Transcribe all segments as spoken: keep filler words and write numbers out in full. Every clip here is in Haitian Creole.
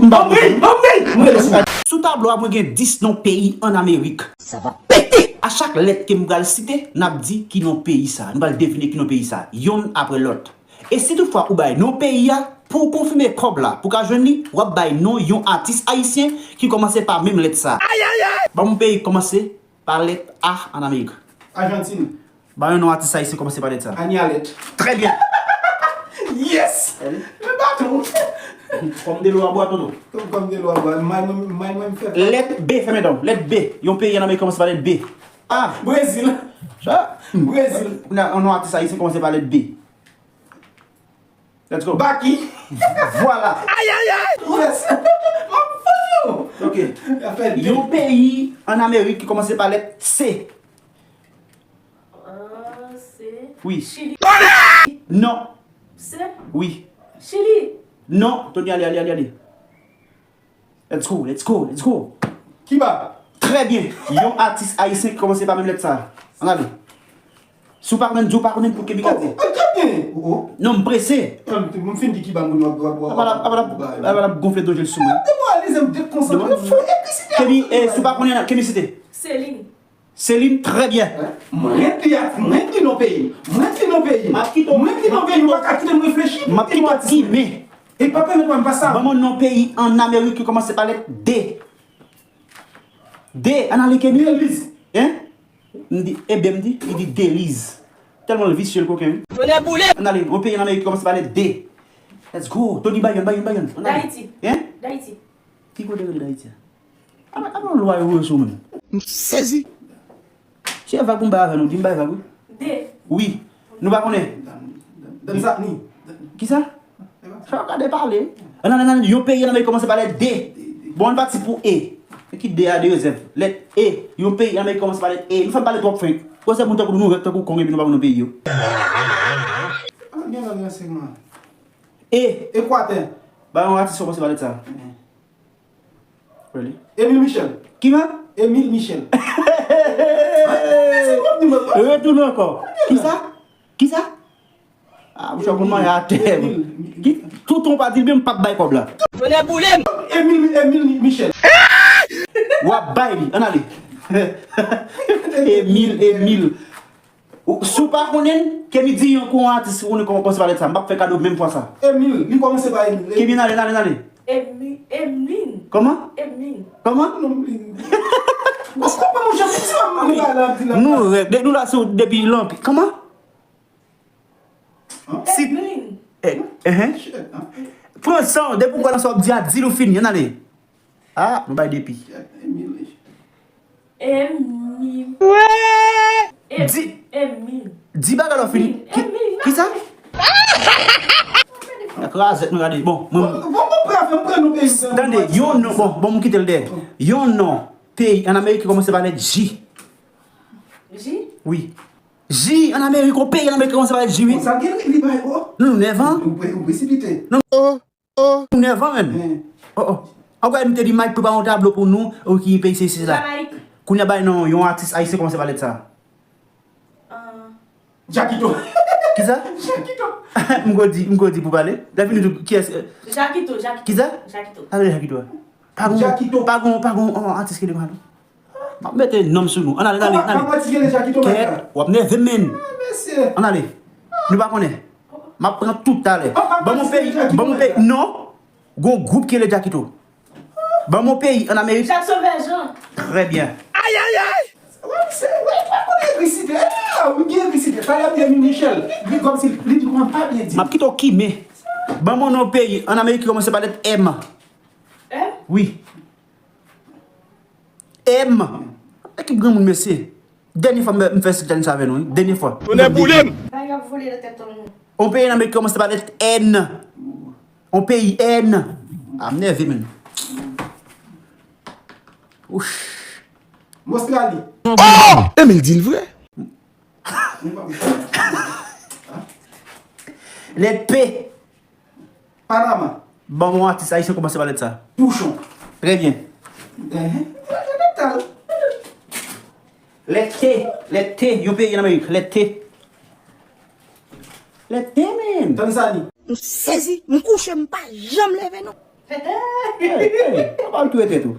M pa Anmwey, anmwey, anmwey. Sou tablo a, mwen gen dis non peyi ann Amerik. Sa va pete! A chak lèt ke m pral site, n ap di ki non peyi sa. Nou pral devine ki non peyi sa, yonn apre lòt. E si toutfwa ou bay non peyi a, pou w konfime kòb la, pou w ka jwenn li, w ap bay non yon atis ayisyen ki kòmanse pa menm lèt sa. Ban m yon peyi ki kòmanse pa lèt A ann Amerik. Ajantin. Ba yon non atis ayisyen kòmanse pa lèt sa. Anialet. Trè byen. Yes! Men baton. Kòm de lo a bwa, tonton. Kòm, kòm de lo a bwa. May mwen, may mwen fè. Lèt B, fèmen dan w. Lèt B. Yon peyi ann Amerik kòmanse pa lèt B. Ah! Brezil. Sa? Brezil. Kounye a, yon non atis ayisyen kòmanse pa lèt B. Let's go. Baky. Vwala. Ay, ay, ay. Yes. M ap fann yo. Ok. Yon peyi ann Amerik ki kòmanse pa lèt C. Euh, C. Wi. Chili. Non. C. Wi. Chili. Non. Tony, ale, ale, ale, ale. Let's go, let's go, let's go. Kiba. Trè byen. Yon atis ayisyen ki kòmanse pa menm lèt sa. Ann ale. Si w pa konnen, di w pa konnen pou Kemi ka di. Oh, trè byen. Oh, oh. Non, m prese. M fin di Kiba moun w ap, w ap, w ap, w ap, w ap gonfle do je l sou mwen. Demwazèl, m dekonsantre. Kemi, eh, si w pa konnen, Kemi site. Selin. Selin, trè byen. Mwen di a, mwen di non peyi. Mwen di non peyi. M ap kite w. Mwen di non peyi, ou pa ka kite m reflechi. M ap kite w kime. E pa pèmèt mwen pa sa. Ban mwen non peyi ann Amerik ki kòmanse pa lèt D. D, ann ale Kemi. Deliz. Hein? M di, e byen m di, li di Deliz. Tèlman l visye l koken, wi. Tonè boule m! Ann ale, yon peyi ann Amerik ki kòmanse pa lèt D. Let's go. Tony Bayon, Bayon, Bayon. Ann ale. Dayiti. Hein? Dayiti. Ki kote rele Dayiti a? Apa, apa yon lwa yo voye sou mwen? M sezi. Si e vag pou m bay avè nou, di m bay vag, wi. De. Wi. Nou pa konnen. Tanzani. Kisa? Sa w gade pale. Nan, nan, nan, yon peyi nan men kòmanse pa lèt D. Bon, ann pati pou E. Ki D a de rezèv. Lèt E. Yon peyi nan men kòmanse pa lèt E. Nou fè m pale twòp frenk. Wè se moun tankou nou, nou rèd tankou kong epi nou pa konn non peyi yo. Ah, gen lòt ransèyman. E. Ekwatè. Ba yon atis kòmanse pa lèt sa. Really? Emile Michel. Ki man? Emile Michel. Retounen ankò. Kisa? Kisa? Ah, mouche konn manje atè. Ki touton pa di l byen, m p ap bay kòb la. Tonè boule m! Emile, Emile Michel. W ap bay li. Ann ale. Emile, Emile. Ou, si w pa konnen, Kemi di yon kou yon atis ou konnen kòman kòmanse pa lèt sa. M p ap fè kado menm fwa sa. Emil, li kòmanse pa Emil. Kemi, n ale, n ale, n ale. Emi-, Emlin. Kòman? Emlin. Kòman? Non, Emlin. Bon, se pa mon jan, se pa mwen la, la, di la. Nou rèd, nou la sou depi lanpi. Kòman? Hein? Si Emlin. Eh, eh, hein? Shit, hein? Pran san w, depi w kwè nan sa w ap di a, di l ou fini, ann ale. Ah, nou bay depi. Emi. Em-, Di, Emi. Di bagay la w fini. Ki, kisa? Krazèt nou gade. Bon, mwen. Tande, yon non, bon, bon, m kite l dèyè. Yon non, peyi ann Amerik ki kòmanse pa lèt J. J? Wi. J ann Amerik, yon peyi ann Amerik ki kòmanse pa lèt J, wi. Sa gen li bay, oh. Nou nèvan. Ou pre-, ou presipite. Non. Oh. Oh, nèvan menm. Oh, oh. An kwè m te di Mike prepare yon tablo pou nou, ou ki peyi se, se la. Jamayik. Kounye a bay non, yon atis ayisyen kòmanse pa lèt sa. Ah. Jakito. Kisa? Jakito. M ko di, m ko di pou pale. Lè fini tou, kiyès, eh? Jakito, Jakito. Kisa? Jakito. Sa vle Jakito a? Pa gon, Jakito. Pa gon, pa gon, oh, atis ki de konsa non. M ap mete non m sou nou. Ann ale, ann ale, ann ale. Kèt, w ap nève m, menn. Ann ale. Nou pa konnen. M ap pran tout talè. Ban m yon peyi, ban m yon peyi. Non. Gon gwoup ki rele Jakito. Ban m yon peyi ann Amerik. Jackson Valjean. Trè byen. Ay, ay, ay! Wè, misye, wè, pa konnen egrisite. Ah, wi, gen egrisite. Talè m di Emile Michel. Li kòmsi, li di kòman pa byen di. M ap kite w kime. Ban m yon non peyi ann Amerik ki kòmanse pa lèt M. M? Wi. M. Ekip granmoun, mesye. Dènye fwa m, m fè challenge sa avè nou, wi. Dènye fwa. Tonè boule m! Bay ap vole nan tèt ou. On peyi nan Amerik kòmanse pa lèt N. On peyi N. Ah, m nève, menn. Ouch. Ostrali. Oh! Emil di l vre. Lèt P. Panama. Ban m yon atis ayisyen kòmanse pa lèt sa. Pouchon. Trè byen. Enhen. Lèt T. Lèt T. Yon peyi ann Amerik. Lèt T. Lèt T, menn. Tanzani. M sezi. M kouche, m pa janm leve, non. Hey, hey, pa ba l tou etèt ou.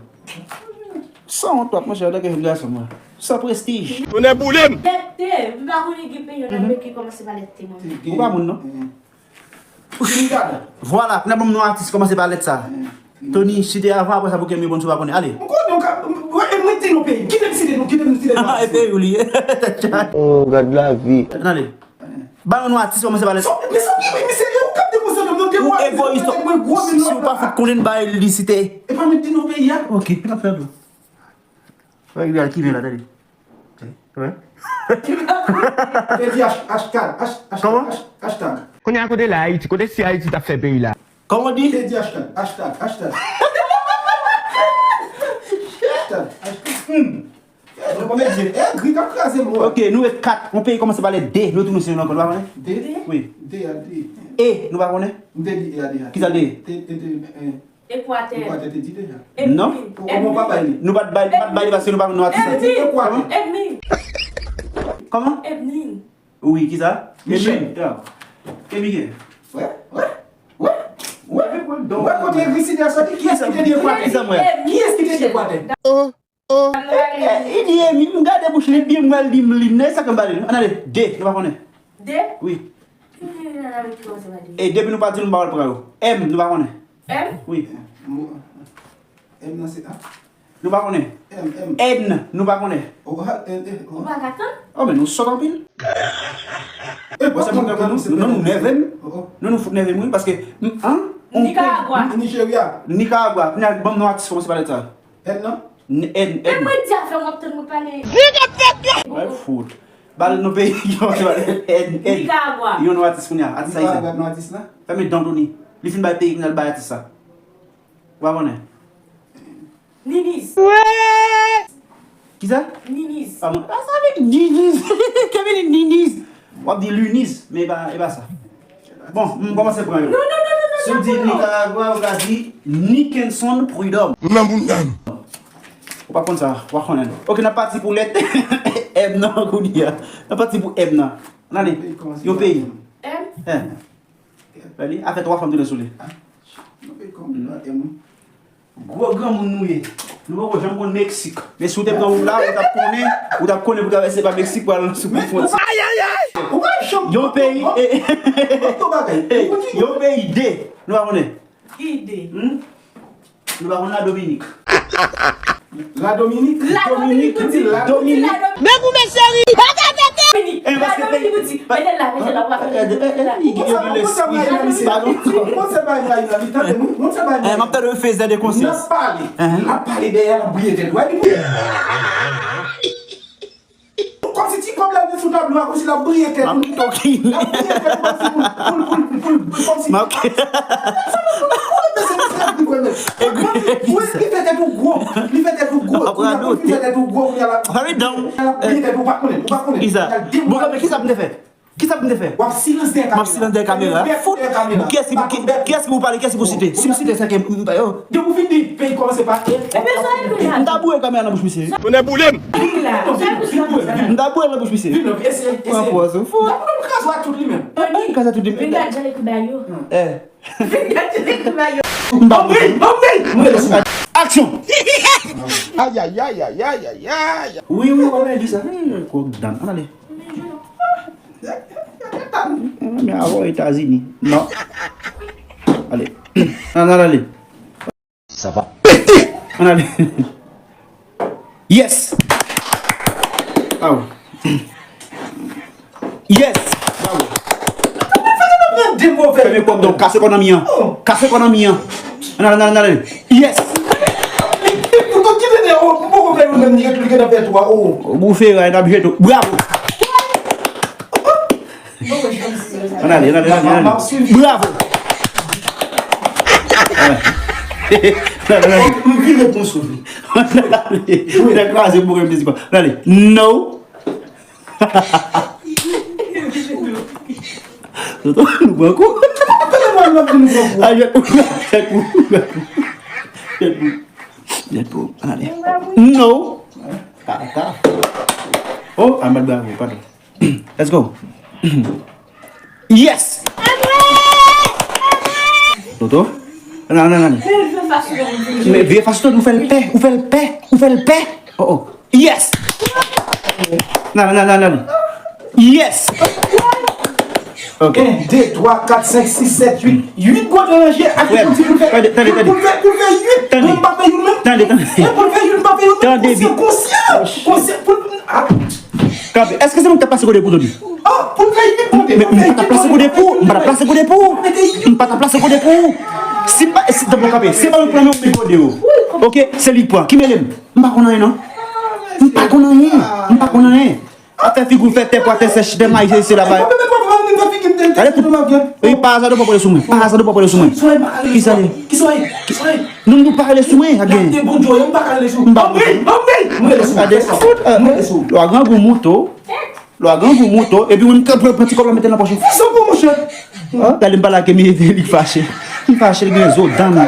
San wont w ap mache antanke jèn gason, mwen. San prestij. Tonnè boule m! Lèt T, m pa konnen gen peyi yo nan men ki kòmanse pa lèt T, mwen. Ou pa moun, non? Vwala, kounye a ban m non atis kòmanse pa lèt sa. Tony, site avan, apre sa pou Kemi, bon, sou pa konnen. Ale. M konnen, w ka, w, w, mwen di non peyi. Kite m site non, kite m site non. E peyi w li ye. Oh, gad lavi. Tande. Ba yon non atis kòmanse pa lèt. Men sa w gen, men serye, ou k ap dekonsantre m, non, depi w ap di non, mwen gwo, men non, si w pa fout konnen, ba li site. E pa mwen di non peyi a. Ok, n ap fè tou. Wè, li al ki men la, tande. Wè. Te di hash-, hashtag, hash-, hashtag, kòman? Hash-, hashtag. Kounye a kote la Ayiti, kote si Ayiti t ap fè peyi la? Kòman w di? Te di hashtag, hashtag, hashtag. Hashtag, hashtag. Hmm. Eh, nou pa met je. Eh, gri k ap kraze m, wè. Ok, nou e kat. Yon peyi kòmanse pa lèt D. Nou tounen se yon ankò, nou pa konnen? D? Wi. D a D. E, nou pa konnen? M te di E a D a. Kisa l te ye? Te, te, te, eh. Ekwatè. Ekwatè te di deja. Non. Edmin. Ou, ou pa bay li. Nou pa t bay, nou pa t bay li paske nou pa konn nou atis la. Edmin. Ekwatè. Edmin. Kòman? Edmin. Wi, kisa? Michel. Michel. Ya. Ke Michel? Wè, wè, wè, wè. Wè kote Risidè soti. Kiyès ki te di Ekwatè? Kisa mwen? Kiyès ki te di Ekwatè? Oh, oh. Eh, eh, li di, eh, m gade bouch li byen, m wè l di m li, men sa k m pale. Ann ale, D, nou pa konnen. D? Wi. Ki nan avèk ki kòmanse pa D? E depi nou pa di l, m pa wè l pran yo. M, nou pa konnen. M? Wi. M, M nan se A. Nou pa konnen. M, M. N, nou pa konnen. O, A, N, E, o. Ou pa ka tann? Oh, men nou sòt anpil. E, bon, se mwen k ap tann nou, nou nève m. Oh, oh. Nou, nou fout nève m, wi, paske, m, an? Nikaragwa. Nijerya. Nikaragwa. Kounye a, ban m non atis kòmanse pa lèt sa. N nan? N, N, N. Men mwen di afè m, w ap tann mwen pale. Nèg ap fèt yo! Wè fout. Ba l non peyi ki kòmanse pa lèt N, N. Nikaragwa. Yon non atis kounye a, atis ayisyen. Nikaragwa non atis la? Fèmen dan w, Tony. Li fin bay peyi kounye a, l bay atis sa. Ou pa konnen? Niniz. Kisa? Niniz. Ah, bon. Ah, sa vle di Niniz. Kevin Niniz. W ap di Luniz, men e pa, e pa sa. Bon, m kòmanse pran yo. Non, non, non, non, non. Si w di Nikaragwa, ou ka di Nickenson Prud'homme. M nan bounda m. Ou pa konn sa, w a konnen. Ok, n ap pati pou lèt M nan kounye a. N ap pati pou M nan. Ann ale. Yon peyi. M? M. Gade, afè twa fanm tounen sou li. Ah, non, men kòm M, wi. Gwo granmoun nou ye. Nou poko janm konn Meksik. Men si w te pran wout la, ou t ap konnen, ou t ap konnen pou travèse pa Meksik pou al sou bout fwontyè. Ayayay! Yon peyi, e, e, yon peyi de. Nou pa konnen. Ki de? Hmm? Nou pa konn Ladominik. Ladominik? Ladominik, ou di Ladominik. Men goumen cheri. Bagay tete. Ladominik, ou di. Mete l la, mete l la, ou pa fè l. M ap tande fezè de konsèy. N ap pale. N ap pale dèyè, n ap briye tèt. Kòmsi ti kòb la vin sou tablo a, kòmsi l ap briye tèt ou. M ap kite w ki. L ap briye tèt ou, kòmsi pou, pou, pou, pou, pou, kòmsi. M ap. Li fè tèt ou gwo. Li fè tèt ou gwo. Kounye a, li fè tèt ou gwo, kounye a, l ap briye tèt ou, ou pa konnen, ou pa konnen. Kisa? Bon, men kisa m te fè? Kisa m te fè? W ap silans dèyè kamera. M ap silans dèyè kamera. Fout. Kiyès ki, kiyès ki pou pale, kiyès ki pou site? Si m site, se ke m, m, yo. Depi w fin di peyi kòmanse pa E. Ebyen, sa ekri la. M ta boure kamera nan bouch misye. Tonnè boule m! Vin la. Sa ekri la. M ta boure nan bouch misye. Vin non, eseye, eseye. Pran pòz ou fou. N ap kraze w ak tout li menm. Tony, kraze tout li menm. Vin gad jan l ekri ba yo. Eh. Vin gad jan l ekri ba yo. M pa. Aksyon! Ayayayayayay. Wi, wi, w ap di sa. Hmm, kòk dan. Ann ale. Men avè w Etazini. Non. Ale. Ann ale. Sa va pete! Ann ale. Yes! Aw. Yes! Bravo! Fèmen kò w, donk, kase kò nan mi an. Kase kò nan mi an. Ann ale, ann ale, ann ale. Yes! Poutan kite de, oh, m poko fè youn menm, li ret, li gentan fè twa, oh. Ou fè ray, n ap jete w. Bravo! Ann ale, ann ale, ann ale, ann ale. Bravo! Ann ale. M vire pou m soufle. Ann ale. Ann ale. No. Toto, nou pran kou. A, jèt pou, jèt pou, jèt pou. Jèt pou, jèt pou. Ann ale. No. Kaka. Oh, a, m bat bravo, padon. Let's go. Yes! Toto? Nan, nan, nan. Men vye fason ou fè l pè, ou fè l pè, ou fè l pè. Oh, oh. Yes! Nan, nan, nan, nan, nan. Yes! Ok. Yen de, twa, kat, senk, sis, sèt, uit. Uit gwo tranche ak Frè m, pou l fè, tande, tande, tande. Pou l fè, pou l fè uit, Tande. Mwen m pa fè youn menm. Tande, tande. E pou l fè youn, m pa fè youn menm. Tande Konsyan, byen. Konsyan, konsyan, pou l, ah. Kanpe. Èske se mwen ki t ap plase kote pou tande? Oh, pou l fè uit, pou l fè uit. Men m pa t ap plase kote pou ou, m pa t ap plase kote pou ou. M pa t ap plase kote pou ou. Si m pa, si, bon, kanpe. Si pa mwen pran yon mil gode yo. Ok, se li k pran. Ki mele m? M pa konn anyen, non. M pa konn anyen. M pa konn anyen. Ap fè figi w fè tè pwatè sèch, tè mayi sèche laba. Gade pou, wi, pa aza de pwòp sou mwen. Pa aza de pwòp sou mwen. Kisa li? Kisa li? Non, nou pa rele sou mwen, ak gen. M pa Gade fout, lwa grangou mouto. Lwa grangou mouto. Epi mwen, m pran, pran ti kòb la mete nan pòch ou. Gade m pale ak Emi, li fache. Li fache, li gen zo dan.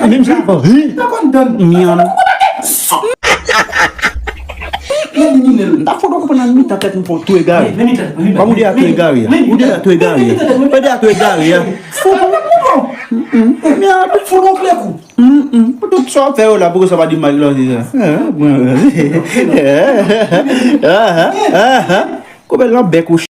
Menm jan avan. Myanm. M ta fout ou konprann nan mitan tèt m fò tou egare. Pa m ou deja tou egare a. Ou deja tou egare a. Ou deja tou egare a. Fout ou. Myanm. Fout ou klè kou. Pou tout sa w ap fè yo la, poukisa w pa di m mal lòt sa? Koupe l nan bèk ou.